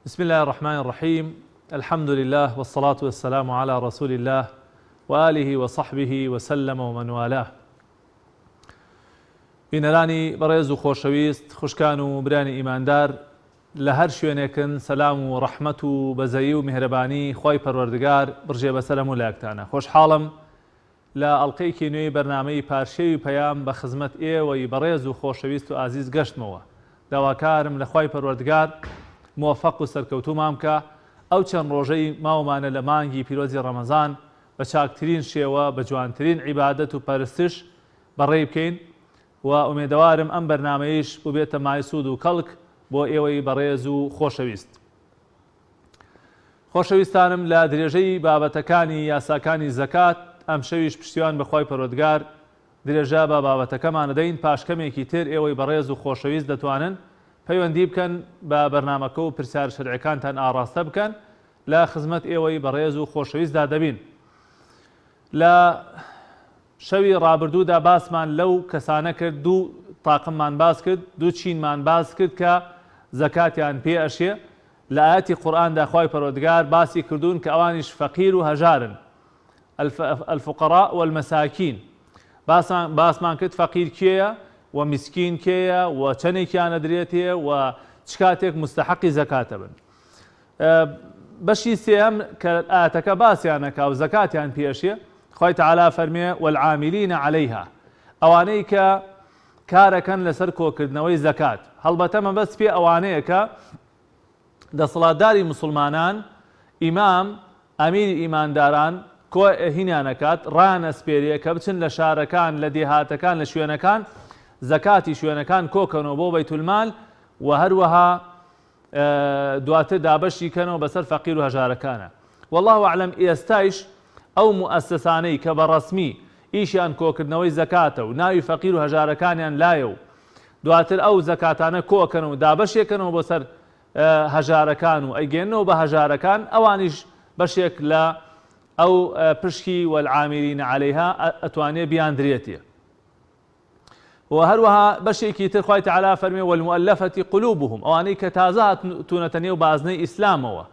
بسم اللە الرحمن الرحیم الحمد للە والصلاة والسلام علی رسول اللە وآله وصحبه وسلم ومن والاه. بینەرانی بەڕێز و خۆشەویست، خوشکان و برانی ئیماندار لە هەر شوێنێکن سەلام و ڕەحمەت و بەزەیی و میهرەبانی خوای پەروەردگار بڕژێ بەسەر هەموو لایەکتانە. خۆشحاڵم لە ئەڵقەیەکی نوێی بەرنامەی پارشێوی پەیام بە خزمەت ئێوەی بەڕێز و خۆشەویست و ئازیز گەشتمەوە. داواکارم لە خوای پەروەردگار مۆفەق و سەرکەوتوومان بکا ئەو چەند ڕۆژەی ماومانە لە مانگی پیرۆزی ڕەمەزان بە چاکترین شێوە بە جوانترین عیبادەت و پەرستش بەڕێی بکەین و ئومێدەوارم ئەم بەرنامەیش ببێتە مای سوود و کەڵک بۆ ئێوەی بەڕێز و خۆشەویست. خۆشەویستانم لە درێژەی بابەتەکانی یاساکانی زەکات ئەمشەویش پشتیوان بە خوای پەروەردگار درێژە بە بابەتەکەمان ئەدەین پاش کەمێکی تر ئێوەی بەڕێز و خۆشەویست دەتوانن پەیوەندی بکەن بە بەرنامەکە و پرسیارە شەرعیەکانتان ئاڕاستە بکەن لە خزمەت ئێوەی بەڕێز و خۆشەویستدا دەبین لە شەوی ڕابردوودا باسمان لەو کەسانە کرد دوو تاقممان باس کرد دوو چینمان باس کرد کە زەکاتیان پێ ئەشێ لە ئایەتی قورئاندا خوای پەروەردگار باسی کردوون کە ئەوانیش فەقیر و هەژارن الفقراء والمساکین باسمان باسمان کرد فەقیر کێیە و مسکین کێیە و چەندێکیان ئەدرێتێ و چ کاتێک مستحقی زەکاتە بن بەشی سێیەم کە ئایەتەکە باسیان ئەکا و زەکاتیان پێ ئەشێ خوای تەعالا فەرمێ والعاملین علیها ئەوانەی کە کارەکەن لەسەر کۆکردنەوەی زەکات هەڵبەتە مەبەست پێ ئەوانەیە کە دەسەڵاتداری مسوڵمانان ئیمام ئەمیری ئیمانداران کۆ هینیان ئەکات ڕایان ئەسپێرێ کە بچن لە شارەکان لە دێهاتەکان لە شوێنەکان زەکاتی شوێنەکان کۆکەنەوە بۆ بەیتولمال و هەروەها دواتر دابەشی کەنەوە بەسەر فەقیر و هەژارەکانە واللە اعلم ئێستایش ئەو موئەسەسانەی کە بە ڕەسمی ئیشیان کۆکردنەوەی زەکاتە و ناوی فەقیر و هەژارەکانیان لایە و دواتر ئەو زەکاتانە کۆئەکەنەوە و دابەشێکەنەوە بۆ سەر هەژارەکان و ئەیگەیەننەوە بە هەژارەکان ئەوانیش بەشێک لە ئەو پشکی والعاملین علیها ئەتوانێ بیاندرێتێ. وە هەروەها بەشێکی تر خوای تەعالا فەرمی والمؤلفة قلوبهم ئەوانەی کە تازە هاتوونەتە نێو بازنەی ئیسلامەوە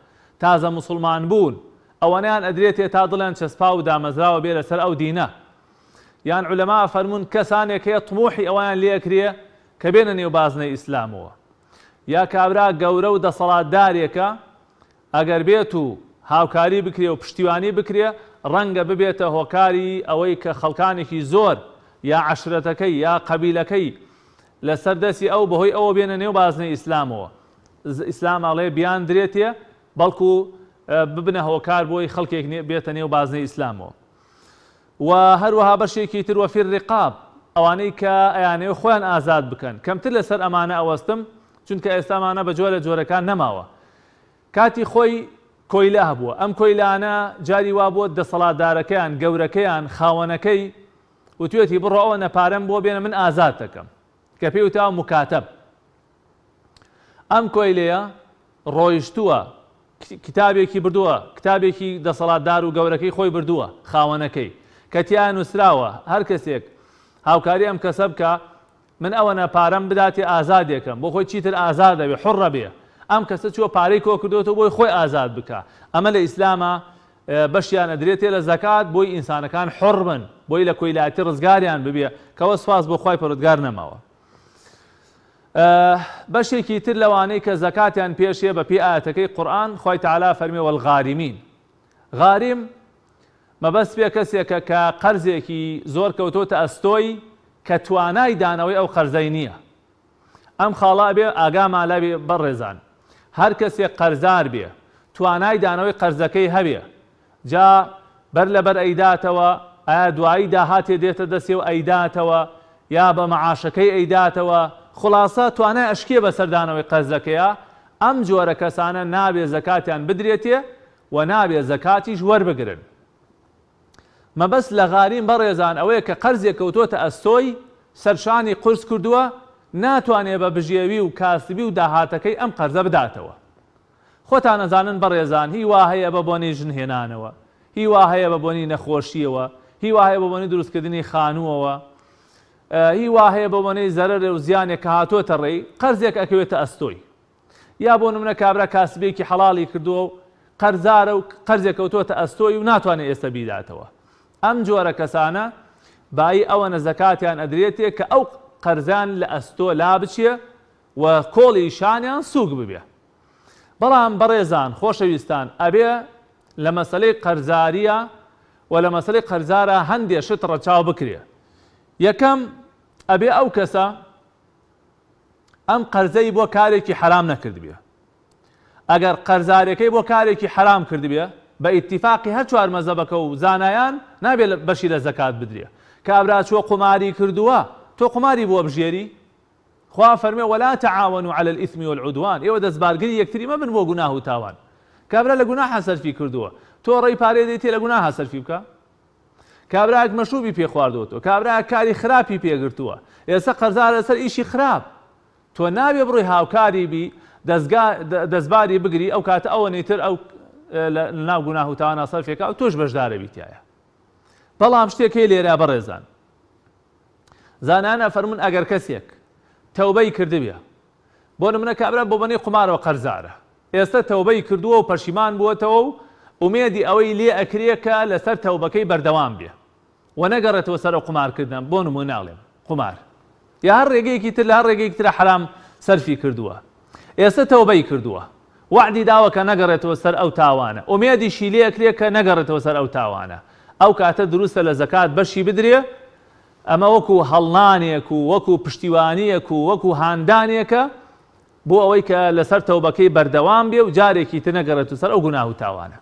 تازە موسڵمان بوون ئەوانەیان ئەدرێتێ تا دڵیان چەسپاو و دامەزراوە بێ لەسەر ئەو دینە یان عولەما ئەفەرموون کەسانێک هەیە طموحی ئەوەیان لێ ئەکرێ کە بێنە نێو بازنەی ئیسلامەوە یا کابرا گەورە و دەسەڵاتدارێکە ئەگەر بێت و هاوکاری بکرێ و پشتیوانی بکرێ ڕەنگە ببێتە هۆکاری ئەوەی کە خەڵکانێکی زۆر یا عەشرەتەکەی یا قەبیلەکەی لە سەر دەستی ئەو بەهۆی ئەوە بێنە نێو بازنەی ئیسلامەوە ئیسلام ئەڵێ بیان درێتێ بەڵکو ببنە هۆکار بۆی خەڵکێک بێتە نێو بازنەی ئیسلامەوە و هەروەها بەشێکی تر وفی الرقاب ئەوانەی کە ئەیانەوێ خۆیان ئازاد بکەن کەمتر لەسەر ئەمانە ئەوەستم چونکە ئێستا ئەمانە بە جۆرە جۆرەکان نەماوە کاتی خۆی کۆیلە هەبووە ئەم کۆیلانە جاری وابووە دەسەڵاتدارەکەیان گەورەکەیان خاوەنەکەی وتوێتی بڕۆ ئەوەنە پارەم بۆ بێنە من ئازاد دەکەم کە پێی وتاوە مکاتب ئەم کۆیلەیە ڕۆیشتووە کتابێکی بردووە کتابێکی دەسەڵاتدار و گەورەکەی خۆی بردووە خاوەنەکەی کە تیا نووسراوە هەر کەسێک هاوکاری ئەم کەسە بکە من ئەوەنە پارەم بداتێ ئازادێکەم بۆ خۆی چیتر ئازاد ئەبێ حوڕ ئەبێ ئەم کەسە چووە پارەی کۆ کردۆتەوە بۆی خۆی ئازاد بکا ئەمە لە ئیسلاما بەشیان ئەدرێتێ لە زەکات بۆی ئینسانەکان حوڕ بن بۆی لە کۆیلایەتی ڕزگاریان ببێ کەوە سوپاس بۆ خوای پەروەردگار نەماوە بەشێکی تر لەوانەی کە زەکاتیان پێشێ بە پێی ئایەتەکەی قورئان خوای تەعالا فەرمی والغارمین غارم مەبەست پێ کەسێکە کە قەرزێکی زۆر کەوتۆتە ئەستۆی کە توانای دانەوەی ئەو قەرزەی نییە. ئەم خاڵە ئەبێ ئاگامان لابێ بەڕێزان. هەر کەسێک قەرزار بێ توانای دانەوەی قەرزەکەی هەبێ جا بەر لەبەر ئەیداتەوە ئایا دوایی داهاتێ دێتە دەسێ و ئەیداتەوە یا بە مەعاشەکەی ئەیداتەوە خوڵاسە توانای ئەشکێ بەسەر دانەوەی قەرزەکەیا ئەم جۆرە کەسانە نابێ زەکاتیان بدرێتێ و نابێ زەکاتیش وەربگرن. مەبەست لە غاریم بەڕێزان ئەوەیە کە قەرزێک کەوتۆتە ئەستۆی، سەرشانی قورس کردووە، ناتوانێ بە بژێوی و کاسبی و داهاتەکەی ئەم قەرزە بداتەوە. خۆتان ئەزانن بەڕێزان هی وا هەیە بە بۆنەی ژن هێنانەوە، هی وا هەیە بە بۆنەی نەخۆشییەوە، هی وا هەیە بە بۆنەی دروستکردنی خانووەوە، هی وا هەیە بە بۆنەی زەرەر و زیانێک کە هاتۆتە ڕێی، قەرزێک ئەکەوێتە ئەستۆی. یا بۆ نمونە کابرا کاسبیەکی حەڵاڵی کردووە و قەرزارە و قەرزێک کەوتووەتە ئەستۆی و ناتوانێت ئێستا بیداتەوە. ئەم جۆرە کەسانە بایی ئەوەنە زەکاتیان ئەدرێتێ کە ئەو قەرزەیان لە ئەستۆ لابچێ و کۆڵی شانیان سووک ببێ. بەڵام بەڕێزان خۆشەویستان ئەبێ لە مەسەلەی قەرزارییا و لە مەسەلەی قەرزارا هەندێ شت ڕەچاو بکرێ. یەکەم، ئەبێ ئەو کەسە ئەم قەرزەی بۆ کارێکی حەرام نەکردبێ. ئەگەر قەرزارێکەی بۆ کارێکی حەرام کردبێ بە ئیتیفاقی هەر چوار مەزەبەکە و زانایان نابێ بەشی لە زەکات بدرێ. کابرا چووە قوماری کردووە تۆ قوماری بۆ بژێری؟ خوا فەرموێ ولا تعاونوا علی الاثم والعدوان ئێوە دەستبارگری یەکتری مەبن بۆ گوناه و تاوان. کابرا لە گوناحا سەرفی کردووە تۆ ڕێی پارەی دەیتێ لە گوناحا سەرفی بکە؟ کابرایەک مەشروبی پێ خواردووەتەوە کابرایەک کاری خراپی پێ گرتووە ئێستا قەرزارە لەسەر ئیشی خراپ تۆ نابێ بڕۆی هاوکاری بی دەستگا دەستباری بگری ئەو کاتە ئەوەنەی تر ئەو لە ناو گوناه و تاوانا سەرفێکا و تۆش بەشدارە بی تیایا بەڵام شتێک هەیە لێرە بەڕێزان زانایان ئەفەرموون ئەگەر کەسێک تەوبەی کردبێ بۆ نمونە کابرا بۆ بەنەی قومارەوە قەرزارە ئێستا تەوبەی کردووە و پەشیمان بووەتەوە و ئومێدی ئەوەی لێ ئەکرێ کە لەسەر تەوبەکەی بەردەوام بێ و نەگەڕێتەوە سەر ئەو قومارکردنە، بۆ نموونە ئەڵێم قومار یا هەر ڕێگەیەکی تر لە هەر ڕێگەیەکی ترا حەرام سەرفی کردووە ئێستا تەوبەی کردووە وەعدی داوە کە نەگەڕێتەوە سەر ئەو تاوانە ئومێدیشی لێ ئەکرێ کە نەگەڕێتەوە سەر ئەو تاوانە ئەو کاتە دروستە لە زەکات بەشی بدرێ ئەمە وەکو هەڵنانێک و وەکو پشتیوانیەک و وەکو هاندانێکە بۆ ئەوەی کە لەسەر تەوبەکەی بەردەوام بێ و جارێکی تر نەگەڕێتەوە سەر ئەو گوناه و تاوانە.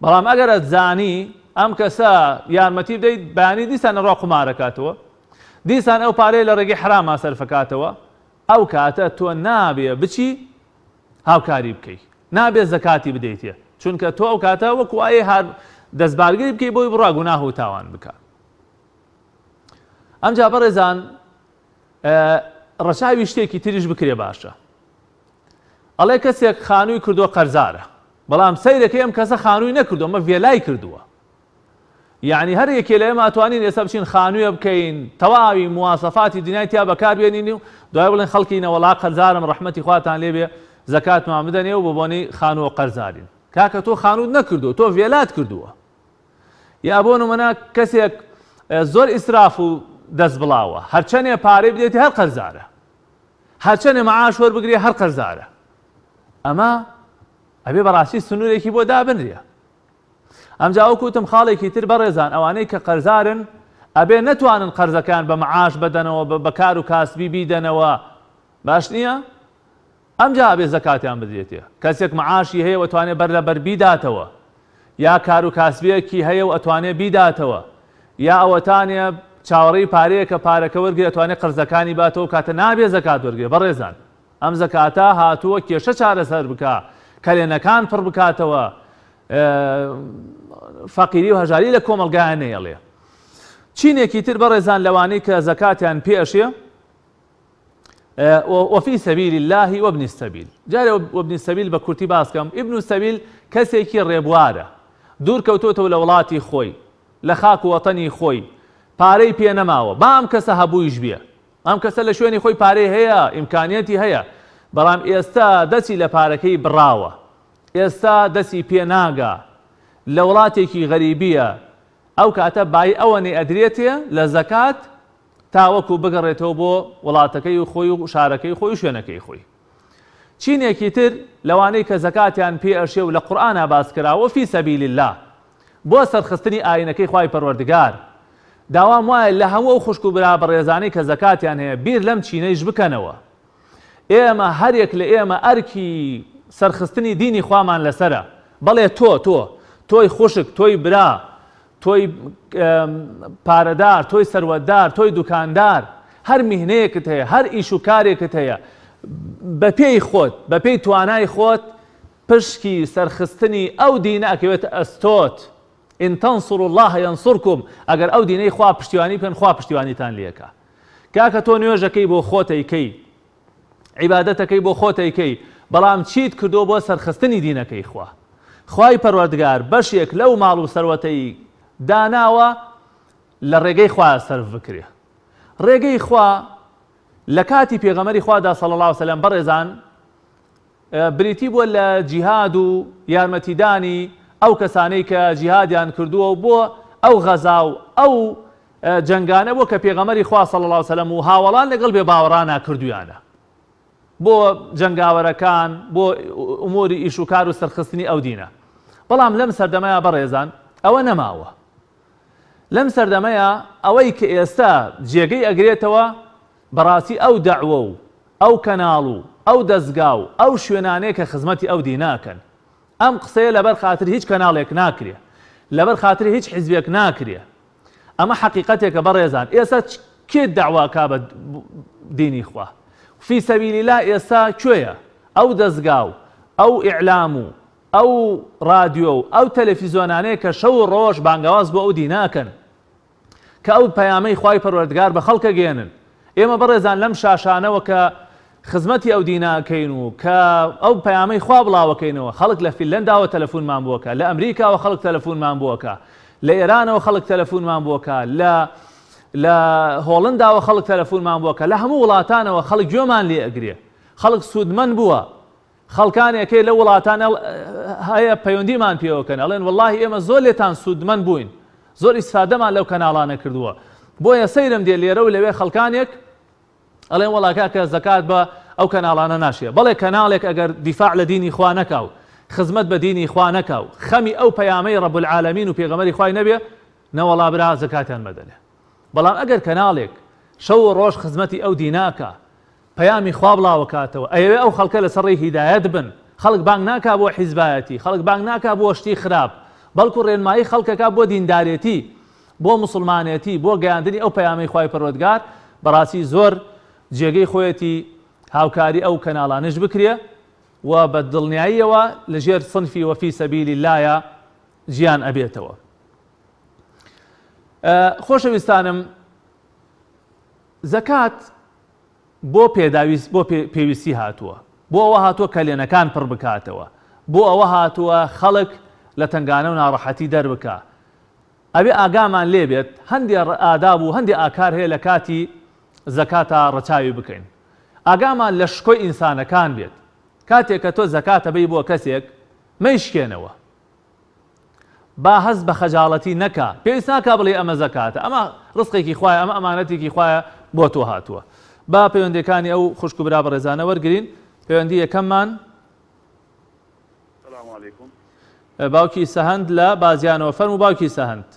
بەڵام ئەگەر ئەتزانی ئەم کەسە یارمەتی بدەیت بەیانی دیسان ئەڕوا قومارەکاتەوە دیسان ئەو پارەیە لە ڕێگەی حراما سەرفەکاتەوە ئەو کاتە تۆ نابێ بچی هاوکاری بکەی نابێ زەکاتی بدەیتێ چونکە تۆ ئەو کاتە وەکو ئەی هار دەستبارگری بکەی بۆی بڕا گوناه و تاوان بکە ئەمجا بەڕێزان ڕەچاوی شتێکی تریش بکرێ باشە ئەڵێ کەسێک خانووی کردووە قەرزارە بەڵام سەیرەکەی ئەم کەسە خانووی نەکردووە ئەمە ڤێلای کردووە یعنی هەر یەکێ لە ئێمە ئەتوانین ئێستا بچین خانوویە بکەین تەواوی مواسەفاتی دنیای تیا بەکاربێنین و دوای بڵێن خەڵکی نەوەڵا قەرزارم ڕەحمەتی خواتان لێبێ زەکاتمان بدەنێ و بە بۆنەی خانووە قەرزارین کاکە تۆ خانووت نەکردووە تۆ ڤێلات کردووە یا بۆ نمونە کەسێک زۆر ئیسراف و دەست بڵاوە هەرچەنێ پارەی بدێتی هەر قەرزارە هەرچەنێ معاش وەربگرێ هەر قەرزارە ئەمە ئەبێ بەڕاستی سنوورێکی بۆ دابنرێ ئەمجا وەکو وتم خاڵێکی تر بەڕێزان ئەوانەی کە قەرزارن ئەبێ نەتوانن قەرزەکان بە معاش بەدەنەوە بە کار و کاسبی بیدەنەوە باش نییە ئەمجا ئەبێ زەکاتیان بدرێتێ کەسێک معاشی هەیە و توانێ بەر لە بەر بیداتەوە یا کار و کاسبیەکی هەیە و ئەتوانێ بیداتەوە یا ئەوەتانێ چاوەڕێی پارەیە کە پارەکە وەرگرێ ئەتوانێ قەرزەکانی باتەوە ئەو کاتە نابێ زەکات وەرگرێ بەڕێزان ئەم زەکاتە هاتووە کێشە چارەسەر بکا کەلێنەکان پڕ بکاتەوە فەقیری و هەژاری لە کۆمەڵگایان نەیەڵێ چینێکی تر بەڕێزان لەوانەی کە زەکاتیان پێ ئەشێ وفی سبیل اللە وابن السبیل جارێ وابن السبیل بە کورتی باس کەم ابن السبیل کەسێکی ڕێبوارە دوور کەوتۆتەوە لە وڵاتی خۆی لە خاک و وەتەنی خۆی پارەی پێ نەماوە با ئەم کەسە هەبوویش بێ ئەم کەسە لە شوێنی خۆی پارەی هەیە ئیمکانیەتی هەیە بەڵام ئێستا دەستی لە پارەکەی بڕاوە ئێستا دەستی پێ ناگا لە وڵاتێکی غەریبیە ئەو کاتە بای ئەوەنەی ئەدرێتێ لە زەکات تاوەکو بگەڕێتەوە بۆ وڵاتەکەی و خۆی و شارەکەی خۆی و شوێنەکەی خۆی. چینێکی تر لەوانەی کە زەکاتیان پێ ئەشێ و لە قورئانا باس کراوە فی سبیل اللە بۆ سەرخستنی ئاینەکەی خوای پەروەردگار. داوام وایە لە هەموو ئەو خوشک و برا بەڕێزانەی کە زەکاتیان هەیە بیر لەم چینەیش بکەنەوە. ئێمە هەریەک لە ئێمە ئەرکی سەرخستنی دینی خوامان لەسەرە. بەڵێ تۆ، تۆ، تۆی خوشک، تۆی برا، تۆی پارەدار، تۆی سەروەتدار، تۆی دوکاندار، هەر میهنەیەکت هەیە، هەر ئیش و کارێکت هەیە، بەپێی خۆت، بەپێی توانای خۆت پشکی سەرخستنی ئەو دینە ئەکەوێتە ئەستۆت. ان تنصروا اللە ینصرکم، ئەگەر ئەو دینەی خوا پشتیوانی بکەن خوا پشتیوانیتان لێکا. کاکە تۆ نوێژەکەی بۆ خۆت ئەیکەی، عیبادەتەکەی بۆ خۆت ئەیکەی بەڵام چیت کردووە بۆ سەرخستنی دینەکەی خوا؟ خوای پەروەردگار بەشێک لەو ماڵ و سەروەتەی داناوە لە ڕێگەی خوا سەرف بکرێ ڕێگەی خوا لە کاتی پێغەمبەری خوادا صلی اللە علیه وسلم بەڕێزان. بریتی بووە لە جیهاد و یارمەتیدانی ئەو کەسانەی کە جیهادیان کردووە و بۆ ئەو غەزا و ئەو جەنگانە بووە کە پێغەمبەری خوا صلی اللە علیە وسلم و هاوەڵان لەگەڵ بێباوەڕانا کردوویانە بۆ جەنگاوەرەکان بۆ ئوموری ئیش و کار و سەرخستنی ئەو دینە. بەڵام لەم سەردەمەیا بەڕێزان ئەوە نەماوە. لەم سەردەمەیا ئەوەی کە ئێستا جێگەی ئەگرێتەوە بەڕاستی ئەو دەعوە و ئەو کەناڵ و ئەو دەزگا و ئەو شوێنانەیە کە خزمەتی ئەو دینە ئەکەن. ئەم قسەیە لەبەر خاتری هیچ کەناڵێک ناکرێ. لەبەر خاتری هیچ حیزبێک ناکرێ. ئەمە حەقیقەتێکە بەڕێزان. ئێستا کێ دەعوا ئەکا بە دینی خوا؟ فی سەبیل اللە ئێستا کوێیە؟ ئەو دەزگا و ئەو ئیعلام و ئەو ڕادیۆ و ئەو تەلەفیزۆنانەیە کە شەو و ڕۆژ بانگەواز بۆ ئەو دینە ئەکەن. کە ئەو پەیامەی خوای پەروەردگار بە خەڵک ئەگەیەنن. ئێمە بەڕێزان لەم شاشانەوە کە خزمەتی ئەو دینە ئەکەین و کە ئەو پەیامەی خوا بڵاوەکەینەوە خەڵک لە فینلەنداوە تەلەفونمان بۆ ئەکا، لە ئەمریکاوە خەڵک تەلەفونمان بۆ ئەکا، لە ئێرانەوە خەڵک تەلەفونمان بۆ ئەکا، لە لە هۆڵنداوە خەڵک تەلەفونمان بۆ ئەکا، لە هەموو وڵاتانەوە خەڵک گوێمان لێ ئەگرێ. خەڵک سوودمەند بووە. خەڵکانێک هەیە لەو وڵاتانە هەیە پەیوەندیمان پێوەکەن ئەڵێن وەڵاهی ئێمە زۆر لێتان سوودمەند بووین زۆر ئیسفادەمان لەو کەناڵانە کردووە بۆیە سەیرم دێ لێرە و لەوێ خەڵکانێک ئەڵێن وەڵا کاکە زەکات بە ئەو کەناڵانە ناشێ بەڵێ کەناڵێک ئەگەر دیفاع لە دینی خوا نەکا و خزمەت بە دینی خوا نەکا و خەمی ئەو پەیامەی ڕەب العالمین و پێغەمبەری خوای نەبێ نەوەڵا برا زەکاتیان مەدەنێ بەڵام ئەگەر کەناڵێک شەو و ڕۆژ خزمەتی ئەو دینە ئەکا پەیامی خوا بڵاوەکاتەوە ئەیەوێ ئەو خەڵکە لەسەر ڕێی هیدایەت بن خەڵک بانگ ناکا بۆ حیزبایەتی خەڵک بانگ ناکا بۆ شتی خراپ بەڵکو ڕێنمایی خەڵکەکا بۆ دیندارێتی بۆ موسڵمانێتی بۆ گەیاندنی ئەو پەیامەی خوای پەروەردگار بەڕاستی زۆر جێگەی خۆیەتی هاوکاری ئەو کەناڵانەش بکرێ و بە دڵنیاییەوە لەژێر صنفی وفی سبیل اللە جیان ئەبێتەوە خۆشەویستانم زەکات بۆ پێداویست بۆ پێویستی هاتووە، بۆ ئەوە هاتووە کەلێنەکان پڕ بکاتەوە، بۆ ئەوە هاتووە خەڵک لە تەنگانە و ناڕەحەتی دەربکا. ئەبێ ئاگامان لێ بێت هەندێ ئاداب و هەندێ ئاکار هەیە لە کاتی زەکاتا ڕەچاوی بکەین. ئاگامان لە شکۆی ئینسانەکان بێت. کاتێک کە تۆ زەکات ئەبەی بۆ کەسێک، مەیشکێنەوە. با هەست بە خەجاڵەتی نەکا، پێویست ناکا بڵێی ئەمە زەکاتە، ئەمە ڕزقێکی خوایە، ئەمە ئەمانەتێکی خوایە بۆ تۆ هاتووە. با پەیوەندیەکانی ئەو خوشک و برا بەڕێزانە وەرگرین، پەیوەندی یەکەممان. سلام علیکم. باوکی سەهەند لە بازیانەوە، فەرموو باوکی سەهەند.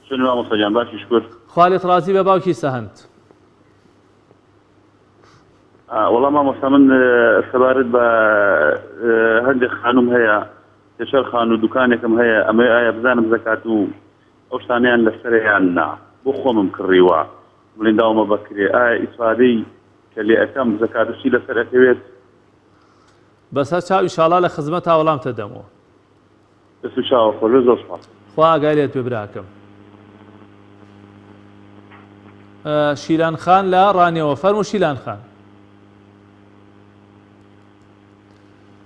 چۆنی مامۆستا گیان باشی شکر. خوا لێت ڕازی بێ باوکی سەهەند. وەڵا مامۆستا من سەبارەت بە هەندێک خانوم هەیە سێ خانوو دوکانێکم هەیە ئەمە ئایا بزانم زەکات و ئەو شتانیان لەسەرە یان نا بۆ خۆمم کڕیوە بڵین داومە بەکرێ ئایا ئیسفادەی کە لێ ئەکەم زەکات و شتی لەسەر ئەکەوێت؟ بەسەر چاو ئیشاڵا لە خزمەتا وەڵامتە دەمەوە. دەست و چاوت خۆش بێت زۆر سوپاس. خوا ئاگای لێت بێ براکەم. شیلان خان لە ڕانیەوە فەرموو شیلان خان.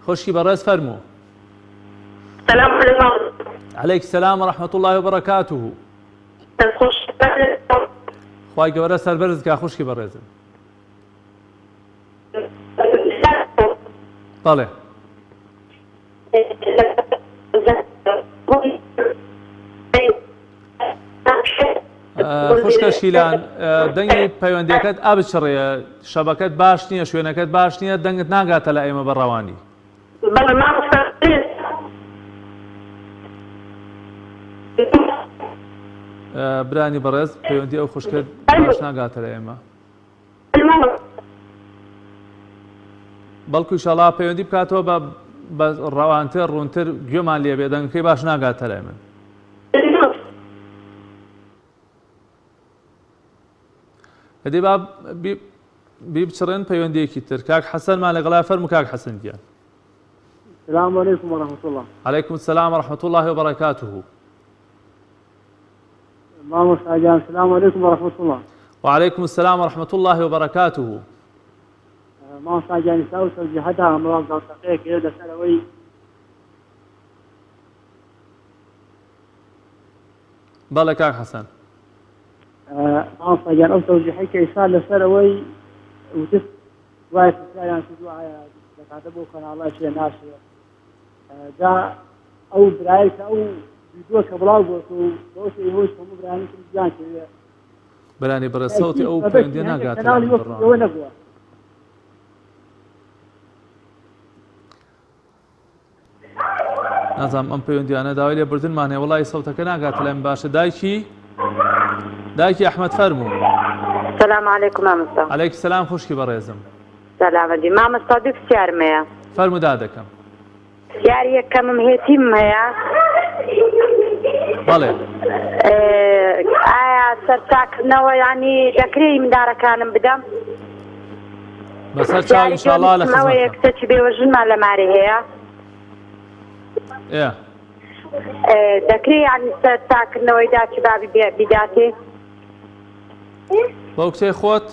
خوشکی بەڕێز فەرموو. سلام علیکم. علیک سلام و رحمة الله و برکاته. خوای گەورە سەربەرز کا خوشکی بەڕێزم. بەڵێ. خوشکە شیلان دەنگی پەیوەندیەکەت ئەبچڕێ شەبەکەت باش نییە شوێنەکەت باش نییە دەنگت ناگاتە لە ئێمە بە ڕەوانی. برانی بەڕێز پەیوەندی ئەو خوشکە باش ناگاتە لە ئێمە. بەڵکو ئیشەڵا پەیوەندی بکاتەوە بە بە ڕەوانتر ڕوونتر گوێمان لێ بێ دەنگەکەی باش ناگاتە لای من. ئەدی با بیبچڕێن پەیوەندیەکی تر کاک حەسەنمان لەگەڵا فەرموو کاک حەسەن گیان. السلام علیکم ورحمة الله. علیکم السلام ورحمة الله وبرکاته. مامۆستا گیان سلام علیکم ورحمة الله. وعلیکم السلام ورحمة الله وبرکاته. مامۆستا گیان ئیستا ئەو تەوجیهەدا هەموو دەقەیەک هەیە لەسەر ئەوەی بەڵێ کاک حەسەن. مامۆستا گیان ئەو تەوجیحەی کە ئیستا لەسەر ئەوەی وتت. دوای پرسیاریان کردووە ئایا زەکاتە بۆ کەناڵە چێ ناچێ جا ئەو برای کە ئەو ڤیدیۆ کە بڵاو بۆتەوە و بەو شێوەیە هۆش هەموو برایانی تر گیان کەوێ برانی بەڕێز سەوتی ئەو پەیوەندیە ناگاتە لای من بڕوانم. نەبووە. نازانم ئەم پەیوەندیانە داوای لێبوردنمان هەیە وەڵی سەوتەکە ناگاتە لای من باشە دایکی دایکی ئەحمەد فەرموو سلام علیکم مامۆستا عەلەیک سەلام خوشکی بەڕێزم سەلامەتی مامۆستا دوو پرسیارم هەیە فەرموو دادەکەم پرسیاری یەکەمم هێتیمم هەیە بەڵێ ئایا سەرچاکردنەوە ینی دەکرێی مندارەکانم بدەم بەسەر چاو ئینشاڵڵا لە خزمەتم کچێکی بێوەژنمان لە مارێ هەیە دەکرێ یعنی سەر چاکردنەوەی داچی بابی بیداتێ بەو کچەی خۆت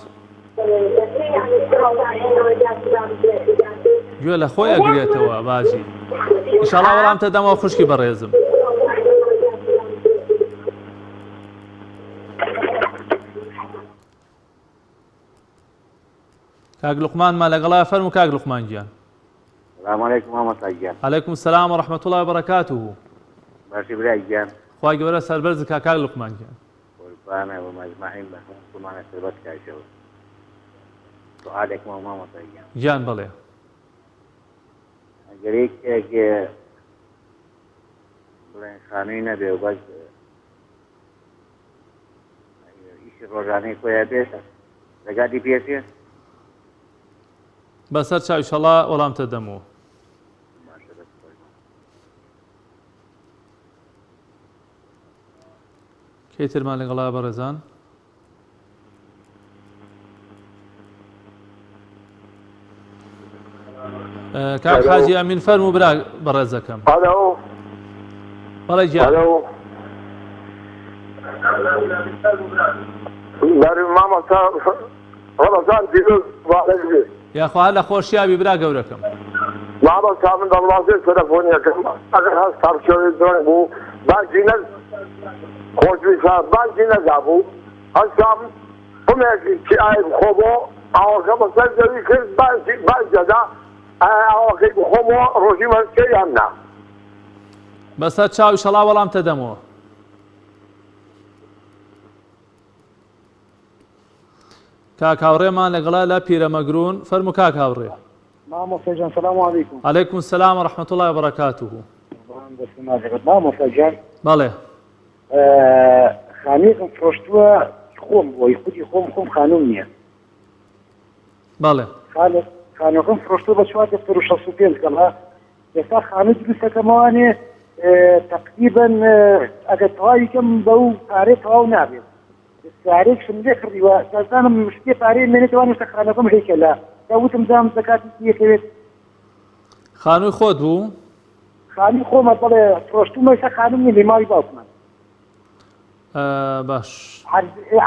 گوێ لە خۆی ئەگرێتەوە باجی ئیشاڵا وەڵامتە دەمەوە خوشکی بەڕێزم. کاک لوقمانمان لەگەڵا فەرموو کاک لوقمان گیان. سلام علیکم مامۆستا گیان. علیکم السلام و رحمة الله و برکاته. باشی برای گیان. خوای گەورە سەربەرزت کا کاک لوقمان گیان. قوربانە و مەجمەعین بە هەموو مسوڵمانە سەربەرز کا ئیشەڵا. سوالێکم هەبوو مامۆستا گیان. گیان بەڵێ. ئەگەر یەکێک بڵێن خانووی نەبێ و بەس ئیشی ڕۆژانەی خۆی هەبێت زەکاتی پێچێ؟ بەسەر چاو ئیشەڵا وەڵامتە دەمەوە. باشە دەست خۆش. کەی ترمان لەگەڵا بەڕێزان؟ کاک حاجی ئەمین فەرموو برا بەڕێزەکەم. ئەلۆ. بەڵێ گیان. ئەلۆ. بەری مامۆستا ڕەمەزان پیرۆز مبارەک بێ. یاخوا هەر لە خۆشیا بی برا گەورەکەم. مامۆستا من دەڵوازێ تەلەفۆنیەکەم ئەگەر هەستام شەوێ درەنگ بوو بانگی نە خۆشبی بانگی نەدابوو هەستام قومێکی چیای بخۆمەوە ئاوەکە بەسەر زەوی کرد بانگی بانگ دەدا ئایا ئاوەکەی بخۆمەوە ڕۆژیم هەستێ یان نا؟ بەسەر چاو ئیشەڵا وەڵامتە دەمەوە. کاک هاوڕێمان لەگەڵە لە پیرەمەگرون فەرموو کاک هاوڕێ. مامۆستا گیان سلام علیکم. علیکم سلام و رحمة اللە و برکاته. مامۆستا گیان. بەڵێ. خانوویەکم فرۆشتووە خۆم بووە خودی خۆم خۆم خانووم نییە. بەڵێ. خانووەکەم فرۆشتووە بە چوار دەفتەر و 65 کەڵا ئێستا خانوو دروستەکەمەوانێ تقریبا ئەگەر تەواوی کەم بەو پارەی تەواو نابێت سارێکشم لێ کڕیوە دەزانم شتێ پارەی مێنێتەوە نوشتە خانەکەم هەیکەلە تا وتم زام زەکاتی یەکەوێت خانووی خۆت بوو؟ خانووی خۆمە بەڵێ فرۆشتومە ئێستا خانووم نییە لە ماڵی باوکمان. باش.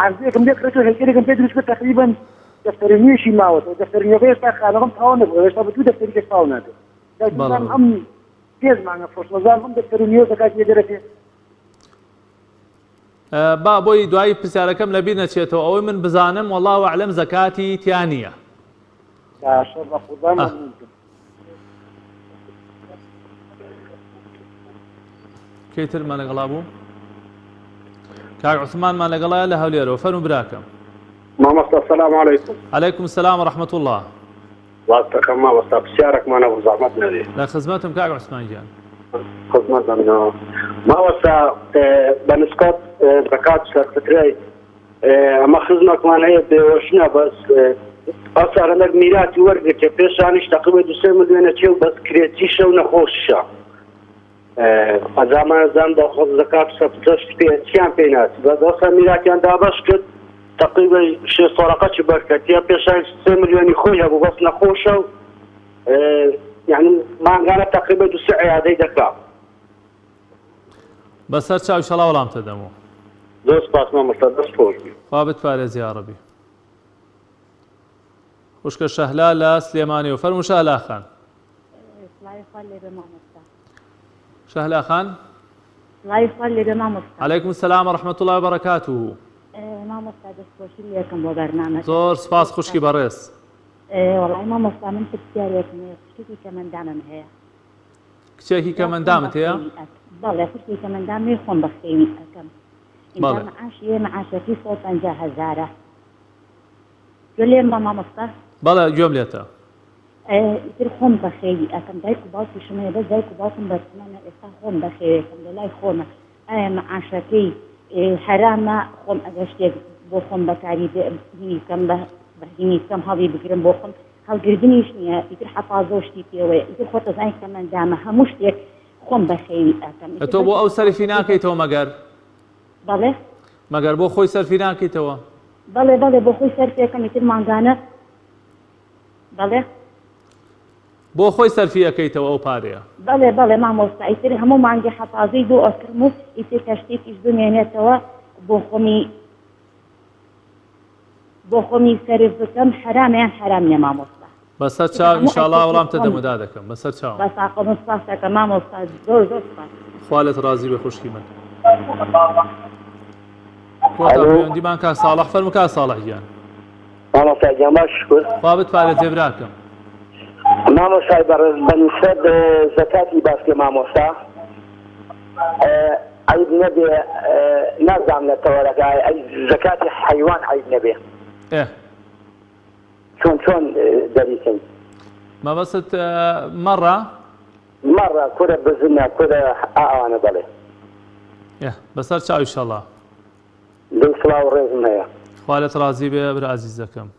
عەرزێکم لێ کڕێت و هەیکەلێکم پێ دروست کرد تەقریبەن دەفتەر نوێشی ماوەتەوە دەفتەر نوێەکە ئێستا خانەکەم تەواو نەبووە ئێستا بە دوو دەفتەری کەس تەواو نابێت ئەم پێنج مانگە فرۆشتمە زام ئەم دەفتەر نوێ زەکاتی لێ دەرەچێ. با بۆی دوایی پرسیارەکەم لەبیر نەچێتەوە ئەوەی من بزانم واللە اعلم زەکاتی تیا نییە. باشە بەقوربان مەمنونتم. کەی ترمان لەگەڵا بوو؟ کاک عوسمانمان لەگەڵایە لە هەولێرەوە فەرموو براکەم. مامۆستا سلام علیکم. علیکم سلام و رحمة اللە. ڕاست دەکەم مامۆستا پرسیارێکمان هەبوو زەحمەت نەبێ. لە خزمەتم کاک عوسمان گیان. خزمەت دەمنەوە مامۆستا بە نسبەت زەکات سەرفترەی ئەمە خزمەکمان هەیە بێوەژنە بەس ئەوسا لەمەر میراتی وەرگرتێ پێشانیش تەقریبا دو سێ ملیۆنە چێ و بەس کرێچیشە و نەخۆشیشە ئەزامان زان بە خۆ زەکات سەرفترەش پێ چیان پێ ناچ بەس ئەوسا میراتیان دابەش کرد تەقریبا شێ سۆرەقەچی بەرکەتیە پێشان سێ ملیۆنی خۆی هەبوو بەس نەخۆشە و یعنی مانگانە تەقریبا دو سێ عیادەی دەکا. بەسەر چاو ئیشەڵا وەڵامتە دەمەوە. زۆر سپاس مامۆستا دەست خۆش بی. خوا بتپارێزی یاڕەبی. خوشکە شەهلا لە سلێمانیەوە فەرموو شەهلا خان. سڵاوی خوات لێبێ مامۆستا. شەهلا خان. سڵاوی خوات لێبێ مامۆستا. علیکم السلام و رحمة الله و برکاته. مامۆستا دەست خۆشی لێکەم بۆ بەرنامەکەت. زۆر سپاس خوشکی بەڕێز. وەڵای مامۆستا من پرسیارێکم هەیە خوشکێکی کەمەندامم هەیە. کچێکی کەمەندامت هەیە؟ بەڵێ خوشکی کەمەندام هەیە خۆم بەخێوی ئەکەم. ئینجا معاشی هەیە معاشەکەی 150 هەزارە. گوێ لێم بە مامۆستا؟ بەڵێ گوێم لێتە. ئیتر خۆم بەخێوی ئەکەم دایک و باوکیشم هەیە بەس دایک و باوکم بەتەمەنە ئێستا خۆم بەخێوێکم لەلای خۆمە ئایا مەعاشەکەی حەرامە خۆم ئەگەر شتێک بۆ خۆم بەکاری هینی بکەم بە هینی بکەم هەڵی بگرم بۆ خۆم هەڵگردنیش نییە ئیتر حەفازە و شتی پێوەیە ئیتر خۆت ئەزانی کەمەندامە هەموو شتێک خۆم بەخێوی ئەکەم تۆ بۆ ئەو سەرفی ناکەیتەوە مەگەر؟ بەڵێ مەگەر بۆ خۆی سەرفی ناکەیتەوە؟ بەڵێ بەڵێ بۆ خۆی سەرفێکەم ئیتر مانگانە بەڵێ. بۆ خۆی سەرفی ئەکەیتەوە ئەو پارەیە؟ بەڵێ بەڵێ مامۆستا ئیتر هەموو مانگێ حەفازەی بۆ ئەکڕم و ئیتر کە شتێکیش بمێنێتەوە بۆ خۆمی بۆ خۆمی سەرف بکەم حەرامە یان حەرام نیە مامۆستا؟ بەسەر چاو ان شاء اللە وەڵامتە دەم و دادەکەم بەسەر چاوم. بەساقەبم سوپاست ئەکەم مامۆستا زۆر زۆر سوپاس. خوا لێت ڕازی بێ خوشکی من. کۆتا پەیوەندیمان کاک ساڵح فەرموو کاک ساڵح گیان. مامۆستا گیان باش شکر. خوا بتپارێزێ براکەم. مامۆستای بەڕێز بە نیسبەت زەکاتی باسکێ مامۆستا عەیب نەبێ نازانم لە تەوەرەکە ئەی زەکاتی حەیوان عەیب نەبێ ئێ چۆن چۆن دەریکەین؟ مەبەستت مەڕە؟ مەڕە کورە بزنە کورە ئەوانە بەڵێ. ئێ بەسەر چاو ئیشەڵا. دەی سڵاو و ڕێزم هەیە. خوا لێت ڕازی بێ برا ئازیزەکەم.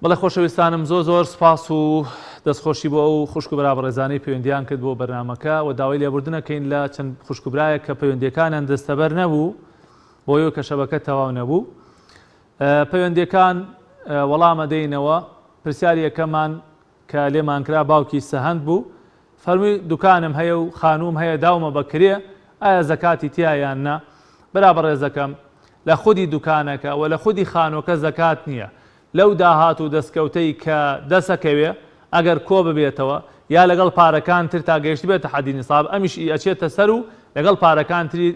بەڵێ خۆشەویستانم زۆر زۆر سپاس و دەستخۆشی بۆ ئەو خوشک و برا بەڕێزانەی پەیوەندیان کرد بۆ بەرنامەکە و داوای لێبوردنەکەین لە چەند خوشک و برایەک کە پەیوەندیەکانیان دەستەبەر نەبوو بۆیە کە شەبەکە تەواو نەبوو پەیوەندیەکان وەڵامە دەینەوە پرسیاری یەکەمان کە لێمان کرا باوکی سەهەند بوو فەرمووی دوکانم هەیە و خانووم هەیە داومە بە کرێ ئایا زەکاتی تیایە یان نا؟ برا بەڕێزەکەم لە خودی دوکانەکە وە لە خودی خانووەکە زەکات نییە لەو داهات و دەستکەوتەی کە دەسەکەوێ ئەگەر کۆ ببێتەوە یا لەگەڵ پارەکان تر تا گەیشتبێتە حەدی نیساب ئەمیش ئی ئەچێتە سەر و لەگەڵ پارەکان تری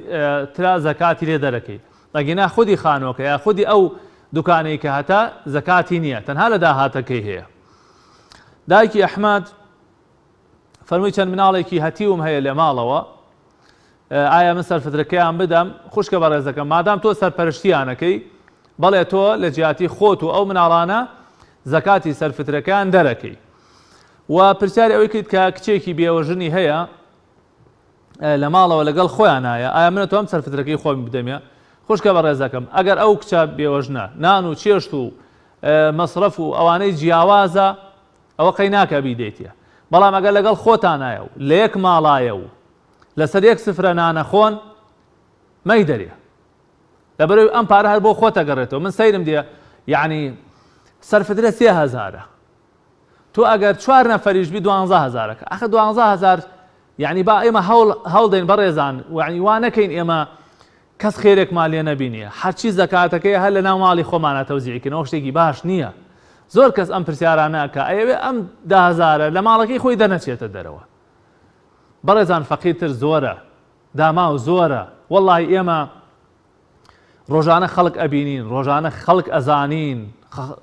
ترا زەکاتی لێ دەرەکەی ئەگینا خودی خانووەکە یا خودی ئەو دوکانەی کە هەتە زەکاتی نییە تەنها لە داهاتەکەی هەیە دایکی ئەحمەد فەرمووی چەند مناڵێکی هەتیوم هەیە لە ماڵەوە ئایا من سەرفترەکەیان بدەم خوشکە بەڕێزەکەم مادام تۆ سەرپەرشتیانەکەی بەڵێ تۆ لە جیاتی خۆت و ئەو مناڵانە زەکاتی سەرفترەکەیان دەرەکەی و پرسیاری ئەوەی کرد کە کچێکی بێوەژنی هەیە لە ماڵەوە لەگەڵ خۆیانایە ئایا منە تۆم سەرفترەکەی خۆم بدەمێ خوشکە بەڕێزەکەم ئەگەر ئەو کچە بێوەژنە نان و چێشت و مەسرەف و ئەوانەی جیاوازە ئەوە قەی ناکا بیدەیتێ بەڵام ئەگەر لەگەڵ خۆتانایە و لە یەک ماڵایە و لەسەر یەک سفرە نانەخۆن مەیدەرێ لەبەرەوەی ئەم پارە هەر بۆ خۆتە گەڕێتەوە من سەیرم دێ یعنی سەرفترە سێ هەزارە تۆ ئەگەر چوار نەفەریش بی دوانزە هەزارەکە ئەخە دوانزە هەزار یعنی با ئێمە هەوڵ هەوڵدەین بەڕێزان وعنی وا نەکەین ئێمە کەس خێرێکمان لێ نەبینێ هەرچی زەکاتەکەیە هەر لەناو ماڵی خۆمانا تەوزیعی کەین ئەوە شتێکی باش نییە زۆر کەس ئەم پرسیارانە ئەکا ئەیەوێ ئەم دە هەزارە لە ماڵەکەی خۆی دەرنەچێتە دەرەوە بەڕێزان فەقیرتر زۆرە داماو زۆرە وەڵی ئێمە ڕۆژانە خەڵک ئەبینین ڕۆژانە خەڵک ئەزانین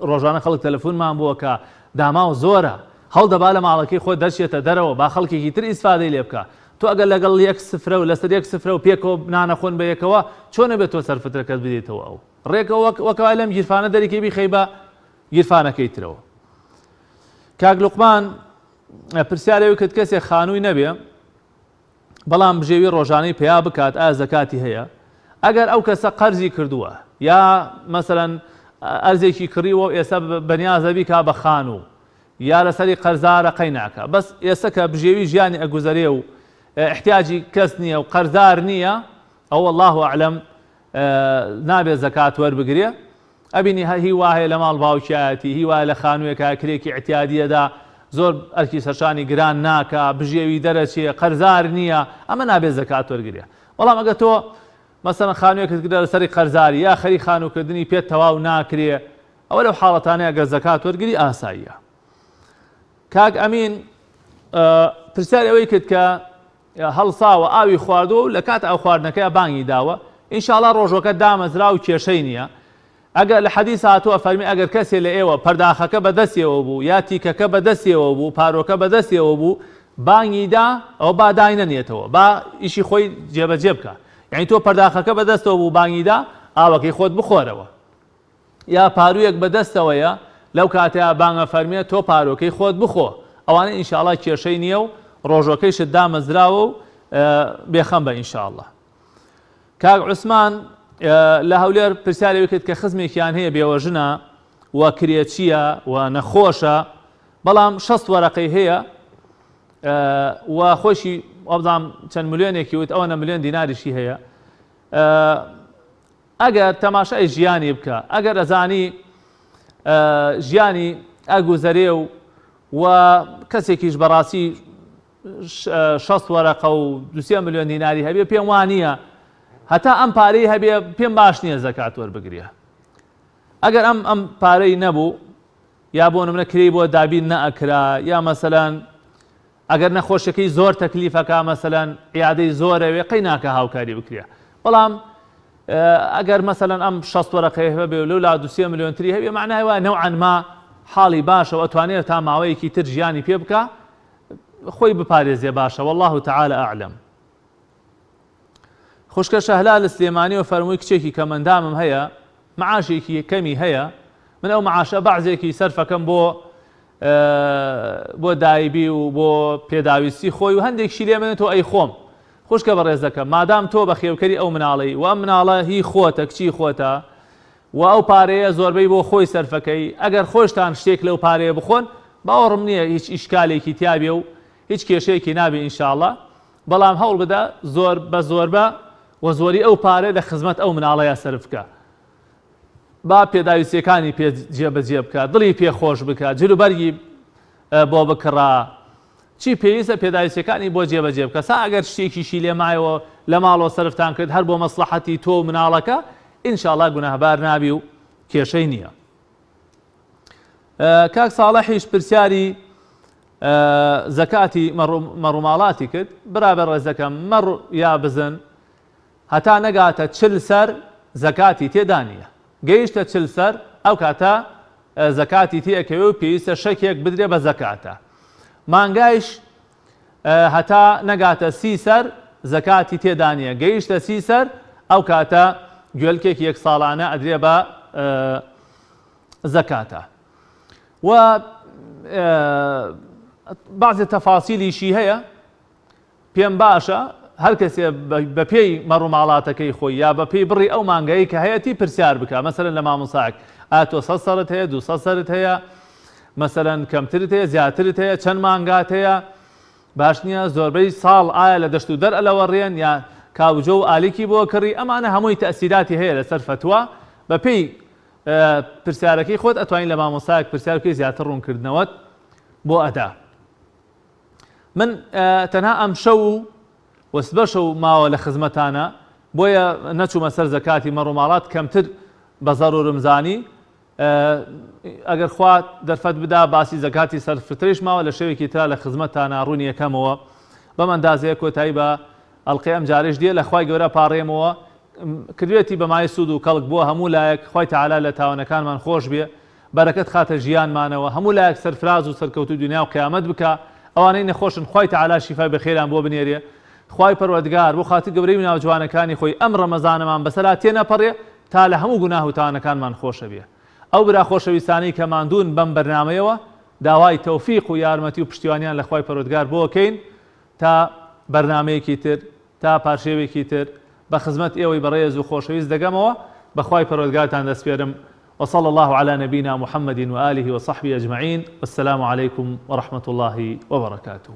ڕۆژانە خەڵک تەلەفۆنمان بۆ کە داماو زۆرە هەوڵدەبا لە ماڵەکەی خۆت دەرچێتە دەرەوە با خەڵکێکی تر ئیسفادەی لێ بکا تۆ ئەگەر لەگەڵ یەک سفرە و لەسەر یەک سفرە و پێکەوە نانەخۆن بە یەکەوە چۆن ئەبێت تۆ سەرفترەکەت بدەیتەوە ئەو ڕێکەوە وەک وەکەوای لەم گیرفانە دەریکەی بیخەی بە گیرفانەکەی ترەوە کاک لوقمان پرسیارێ کرد کەسێک خانووی نەبێ بەڵام بژێوی ڕۆژانەی پیا بکات ئایا زەکاتی هەیە ئەگەر ئەو کەسە قەرزی کردووە یا مەسەلەن ئەرزێکی کڕیوە و ئێستا بەنیازە بیکا بە خانوو یا لەسەری قەرزارە قەی ناکا بەس ئێستا کە بژێوی ژیانی ئەگوزەرێ و احتیاجی کەس نییە و قەرزار نییە ئەو الله اعلم نابێ زەکات وەربگرێ ئەبینی هی وا هەیە لە ماڵ باوکیایەتی هی وایە لە خانووێکا کرێکی ئیعتیادیەدا زۆر ئەرکی سەرشانی گران ناکا بژێوی دەرەچێ قەرزار نییە ئەمە نابێ زەکات وەرگرێ بەڵام ئەگە تۆ مەسەلەن خانووێکت کردە لەسەری قەرزاری یا خەری خانووکردنی پێت تەواو ناکرێ ئەوە لەو حاڵەتانەیە گەر زەکات وەرگری ئاساییە کاک ئەمین پرسیاری ئەوەی کرد کە هەڵساوە ئاوی خواردووە و لە کات ئاو خواردنەکەی بانگی داوە ئینشاڵا ڕۆژوەکە دامەزرا و کێشەی نییە. ئەگەر لە حەدیس هاتووە فەرمی ئەگەر کەسێ لە ئێوە پەرداخەکە بە دەستیەوە بوو یا تیکەکە بە دەستیەوە بوو پارۆکە بە دەستیەوە بوو بانگی دا ئەوە با داینەنێتەوە با ئیشی خۆی جێبەجێ بکا یعنی تۆ پەرداخەکە بە دەستەوە بوو بانگی دا ئاوەکەی خۆت بخۆرەوە یا پارویەک بە دەستەوەیە لەو کاتەیا بانگ ئەفەرمێ تۆ پارۆکەی خۆت بخۆ ئەوانە ئینشاڵا کێشەی نییە و ڕۆژۆکەیشت دامەزراوە و بێخەم بە ئینشاڵا. کاک عوسمان لە هەولێر پرسیاری ئەوی کرد کە خزمێکیان هەیە بێوەژنە و کرێچییە و نەخۆشە بەڵام 60 وەرەقەی هەیە و خۆشی وابزانام چەند ملیۆنێکی وت ئەوەنە ملیۆن دیناریشی هەیە ئەگەر تەماشای ژیانی بکە ئەگەر ئەزانی ژیانی ئەگوزەرێ و و کەسێکیش بەڕاستی 60 وەرەقە و دوسێ ملیۆن دیناری هەبێ پێم وانییە هەتا ئەم پارەی هەبێ پێم باش نییە زەکات وەربگرێ ئەگەر ئەم ئەم پارەی نەبوو یا بۆ نمونە کرێی بۆ دابین نەئەکرا یا مەسەلەن ئەگەر نەخۆشیەکەی زۆر تەکلیفەکە مەسەلەن عیادەی زۆرەوێ قەی ناکە هاوکاری بکرێ بەڵام ئەگەر مەسەلەن ئەم 60 وەرەقەیە هەبێ و لەو لا دوسێ ملیۆن تری هەبێ معنای وایە نەوعەن ما حاڵی باشە و ئەتوانێت تا ماوەیەکی تر ژیانی پێ بکا خۆی بپارێزێ باشە والله تعالی اعلم خوشکە شەهلا لە سلێمانیەوە فەرمووی کچێکی کەمەندامم هەیە معاشێکی کەمی هەیە من ئەو معاشە بەعزێکی سەرفەکەم بۆ بۆ دایبی و بۆ پێداویستی خۆی و هەندێکشی لێ منێتەوە ئەی خۆم خوشکە بەڕێزەکە مادام تۆ بەخێوکەری ئەو مناڵەی و ئەم مناڵە هی خۆتە کچی خۆتە و ئەو پارەیە زۆربەی بۆ خۆی سەرفەکەی ئەگەر خۆشتان شتێک لەو پارەیە بخۆن باوەڕم نییە هیچ ئیشکالێکی تیابێ و هیچ کێشەیەکی نابێ ئینشاءاللە بەڵام هەوڵ بدە زۆر بە زۆربە و زۆری ئەو پارە لە خزمەت ئەو مناڵەیا سەرف بکە با پێداویستیەکانی پێ جێبەجێ بکە دڵی پێ خۆش بکە جل و بەرگی بۆ بکڕە چی پێویستە پێداویستیەکانی بۆ جێبەجێ بکە سا ئەگەر شتێکیشی لێ مایەوە لە ماڵەوە سەرفتان کرد هەر بۆ مەسڵەحەتی تۆ و مناڵەکە ئینشاڵا گوناهبار نابی و کێشەی نییە. کاک ساڵحیش پرسیاری زەکاتی مەڕوماڵاتی کرد برا بەڕێزەکەم مەڕ یا بزن هەتا نەگاتە چل سەر زەکاتی تێدا نییە گەیشتە چل سەر ئەو کاتە زەکاتی تێ ئەکەوێ و پێویستە شەکێک بدرێ بە زەکاتە مانگایش هەتا نەگاتە سی سەر زەکاتی تێدا نییە گەیشتە سی سەر ئەو کاتە گوێلکێکی یەک ساڵانە ئەدرێ بە زەکاتە و بەعزێ تەفاسیلیشی هەیە پێم باشە هەر کەسێ بەپێی مەڕوماڵاتەکەی خۆی یا بەپێی بڕی ئەو مانگەی کە هەیەتی پرسیار بکە مەسەلەن لە مامۆسایەک ئا تۆ سەد سەرت هەیە 200 سەرت هەیە مەسەلەن کەمترت هەیە زیاترت هەیە چەند مانگات هەیە باش نییە زۆربەی ساڵ ئایا لە دەشت و دەر ئەلەوەڕێن یا کاوجۆ و ئالیکی بۆ کڕی ئەمانە هەمووی تەسیراتی هەیە لەسەر فەتوا بەپێی پرسیارەکەی خۆت ئەتوانی لە مامۆستایەک پرسیار بکەی زیاتر ڕوونکردنەوەت بۆ ئەدا من تەنها ئەمشەو و وەسبەشە و ماوە لە خزمەتانە بۆیە نەچوومە سەر زەکاتی مەڕوماڵات کەمتر بە زەرورم زانی ئەگەر خوا دەرفەت بدا باسی زەکاتی سەر فترەیش ماوە لە شەوێکی ترا لە خزمەتتانا ڕوونی ئەکەمەوە بەم ئەندازەیە کۆتایی بە ئەڵقەی ئەم جارەیش دێ لە خوای گەورە پاڕێمەوە کردوێتی بە مایەی سوود و کەڵک بۆ هەموو لایەک خوای تەعالا لە تاوانەکانمان خۆش بێ بەرەکەت خاتە ژیانمانەوە هەموو لایەک سەرفراز و سەرکەوتوو دونیا و قیامەت بکا ئەوانەی نەخۆشن خوای تەعالا شیفای بەخێریان بۆ بنێرێ خوای پەروەردگار بۆ خاتر گەورەی و ناوجوانەکانی خۆی ئەم ڕەمەزانەمان بەسەرا تێنەپەڕێ تا لە هەموو گوناه و تاوانەکانمان خۆشەبێ ئەو برا خۆشەویستانەی کە ماندوون بەم بەرنامەیەوە داوای تەوفیق و یارمەتی و پشتیوانیان لە خوای پەروەردگار بۆ ئەکەین تا بەرنامەیەکی تر تا پارشێوێکی تر بە خزمەت ئێوەی بەڕێز و خۆشەویست دەگەمەوە بە خوای پەروەردگارتان دەسپێرم وصلی اللە علی نبینا محمد وآله وصحبه اجمعین والسلام علیکم ورحمة اللە وبرکاته.